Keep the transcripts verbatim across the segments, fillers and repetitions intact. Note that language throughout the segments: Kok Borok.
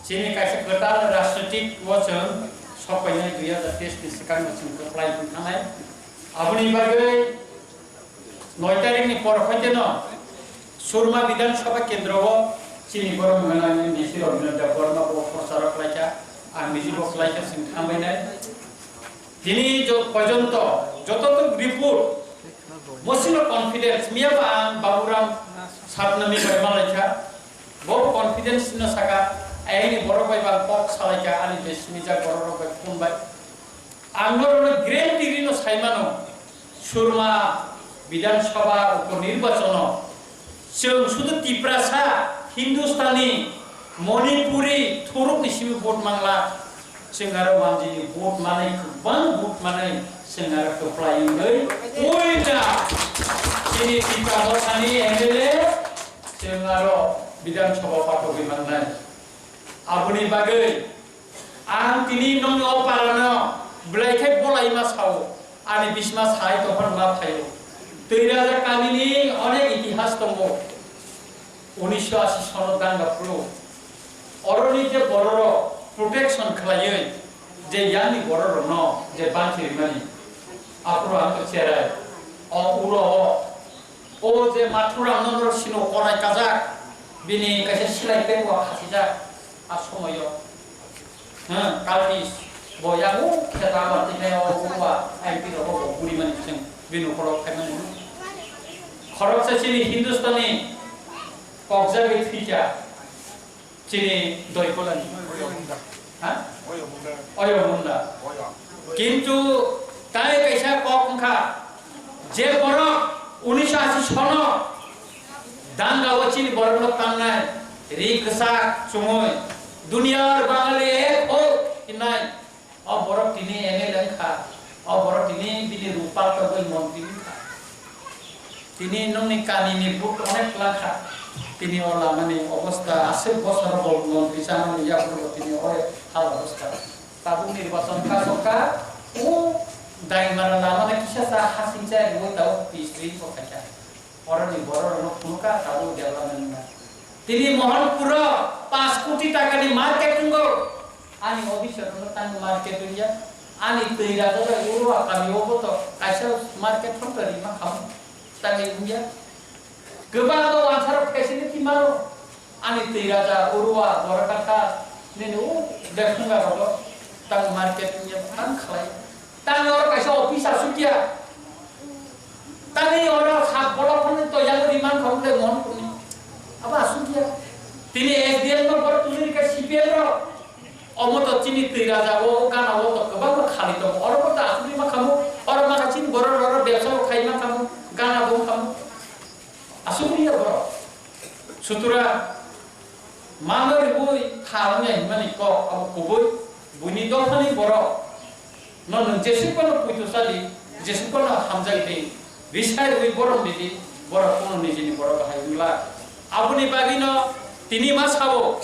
Chini kaisa kwtal rajnitik o chwng sok painai dui hajar teis ni swkang no chwng kwplai wng thangnai. Aboni bagwi noi tarikh ni por hwnkhe no Surma Bidhan Sabha Kendro o chini borok mwnganani D C Robindra Debbarma bo procharo khlaikha, ang niji bo khlaikha chwng thangbaiwi nai. Tini jo-, porjonto joto to report, mosino confidence, miya ba ang Baburam Satnami bai malaikha, bo confidence no saka, ayang ni borok bai bang kok salaikha, ani je sinijak borok rok bai phone bai. Ang norokno guarantee rino saimano, Surma Bidhan Sabha uponirbachano chwng sudu Tiprasa, Hindustani, Manipuri, Thurukni simi vote mangla. Chwng aro wanjini vote manai, kwbang vote manai, chwng aro kwplai wngwi puila chini Tipra Mothani M L A chwng aro Bidhan Sabha patogwi mangnai. Aboni bagwi ang tini nongni o parano belai khe bolai ma sao, ani bisma sai tongphano ma phaio. Twiraja kamini onek itihas tongo. Unisho ashi sono danga phuru oroni je bororok protection khlaiwi je yani bororokno je banchi rimani, aphuru ang to cherai o uro o O je Mathuram no norok sino korai kajak, bini kaisa silai pek o khasijak, a somoyo. Hmm, kalti bo yago kheta ba tini o uwa M P rok bo guri mani chwng bini ukhoro khai mani. Khoroksa chini Hindustani kokjagwi thwikha. Chini doi kolani. Ha? Oyo munda. Kintu tai kaisa kok wngkha, je borok unisho ashi sono danga o chini borokno tangnai, ri kwchak chumui, duniyar Bangali ek ho hinai. O borok tini M L A wngkha, o borok tini bini rupal togwi montri wngkha. Tini nongni kanini vote onek kwlangkha. Tini o lamani obosta aswk bosor bo montri chamani yaphuru tini o hal obosta. Tabuk nirbachon kha sokha, o Daimara lamani kisa sa hasing chai rwui tabuk pisri bo khaikha. Oroni bororokno phunukha, tabuk development wngkha. Tini Mohanpuro panch koti takani market wngo. Ani office rokno tang market wngya. Ani twi raja bai uro akami o boto kaisa market phano twi rima khamu. Tangwi wngya. Kwbangma wansarok facility mano. Ani twi raja urua borok kha nini o dekhunga rogo tang market ni tang khlai. Tang oro kaisa office asukya. Tangwi oro sak bolok phano to yang ri man kham le mon kuni. Abo asukya. Tini S D M no bor tuli ka C P M ro. Omo to chini twi raja o gana o to kwbangma khali tongo. Oro bo to asukya ma khamu. Oro ma chini borok oro bebsa o khai ma khamu. Gana bo khamu. Asukya borok. Sutura mano ribui tha wngya hinmani kok abo kubui buini dophani borok no nwng jesuk bono puitu sadi, jesuk bono hamjak di, risai rwi borom didi, borok kuno nijini borok hai wngla. Aboni bagwi no tini ma sabo,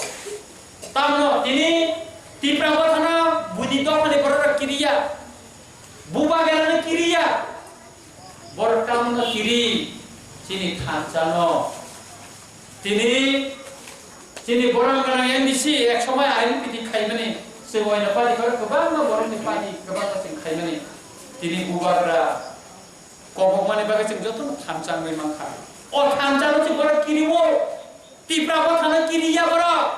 tamno tini Tipra Mothano buini dophani borok rok kiriya, bubagra no kiriya. Borok tamno kiri chini thansa no. Tini chini borok gwnang M D C ek somoi identity khaimani, chwng waina party koro kwbangma borokni party kwbangma chwng khaimani. Tini bubagra kobokmani bagwi chwng jotono thansa wngwi mankha. O thansa no chwng borok kiriwo, Tipra Mothano kiriya borok.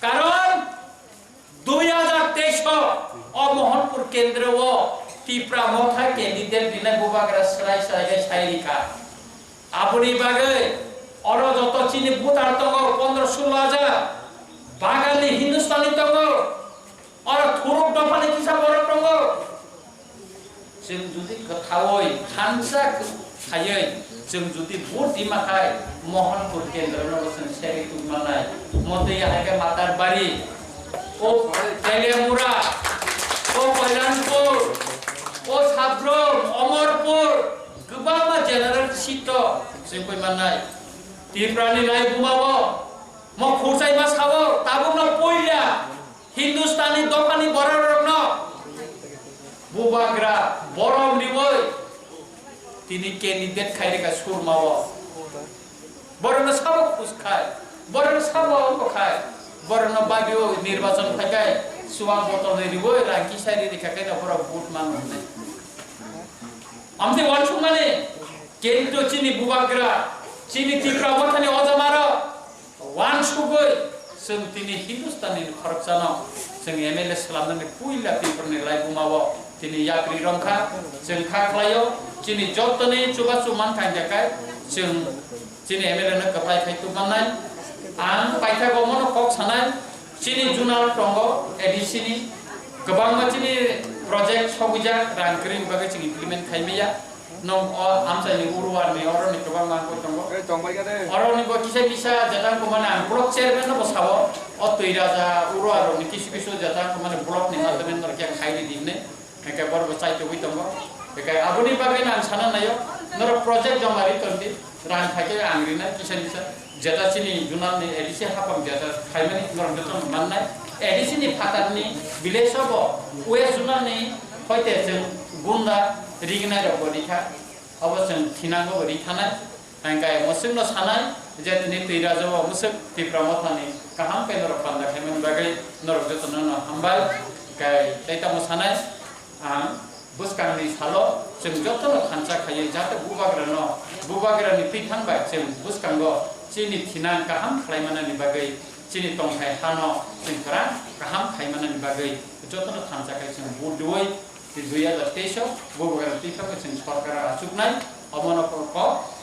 Karon Dui hajar teis o, o Mohanpur kendro o Tipra Motha candidate rinai bubagra srai srai khe sai rikha. Aboni bagwi oro joto chini voter tongo pondro sulo hajar. Baganni Hindustani tongo. Oro thuruk dophani kisa borok tongo. Chwng jodi kwthaui thansa khaiwi chwng jodi vote rima khai Mohanpur kendro no bo chwng seri tubmanai. Motwi hai khe Matarbari, o Teliamura, o Kailanpur, o Sabrom, Omorpur, kwbangma general seat o chwng koi mannai. Tiprani nai buma bo mo khurchai ma sao tabukno puila. Hindustani dophani bororokno bubagra borom riwi tini candidate khai rikha Surma o. Borokno sabo khus khai, borokno sabo ongko khai. Borokno babio nirbachon phaikai, suwang botol ni riwi rang kisa ri rikha khe no borok vote mano hwnwi. Amtwi wansukmani, kintu chini bubagra, chini Tipra Mothani ojamarok wansugwi chwng tini Hindustani khoroksano chwng M L A swlamnani puila Tiprani laibumao tini yapri romkha, chwng kha khlaio, chini jottoni chubachu mankha hwnkhe chwng chini M L A no kwplai khai tubmannai. Ang paithago mono kok sanai, chini junal tongo A D C ni, kwbangma chini project sogwijak, rang kwrwini bagwi chwng implement khai maya. Nwng o amchaini Uruarni oroni kwbangma ang koi tongo. Oroni bo kisa kisa jeta wngkha mani ang block chairman no bo sao, o twi raja Uruarokni kisu kisu jeta wngkha mani block ni madhyame no khe khai di di hwnwi. Hingke borok bo chai togwi tongo. Hingke aboni bagwi no ang sana naio, norok project joma ri tongdi, rang khaikhe ang rinai kisa kisa. Jeta chini junal ni A D C hapang jeta khaimani norok joto no mannai. A D C ni phatar ni village o bo West junal ni hoite chwng gunda rignai rok bo rikha. Obo chwng thinango bo rikhanai. Hingke mwswkno sanai je tini twi rajao mwswk Tipra Mothani kaham khe norok panda khaimani bagwi norok jotono no hambai. Hingke tei tamo sanai, ang bwskangni salo chwng jotono thansa khaiwi jate bubagrano, bubagrani twi thang bai chwng bwskango chini thinang kaham khlaimanani bagwi, chini tongthai hano chwng kwrak kaham khaimanani bagwi jotono thansa khai chwng vote rwui tei dui hajar teis o bubagrani twi thangwi chwng sorkar achuknai omono kok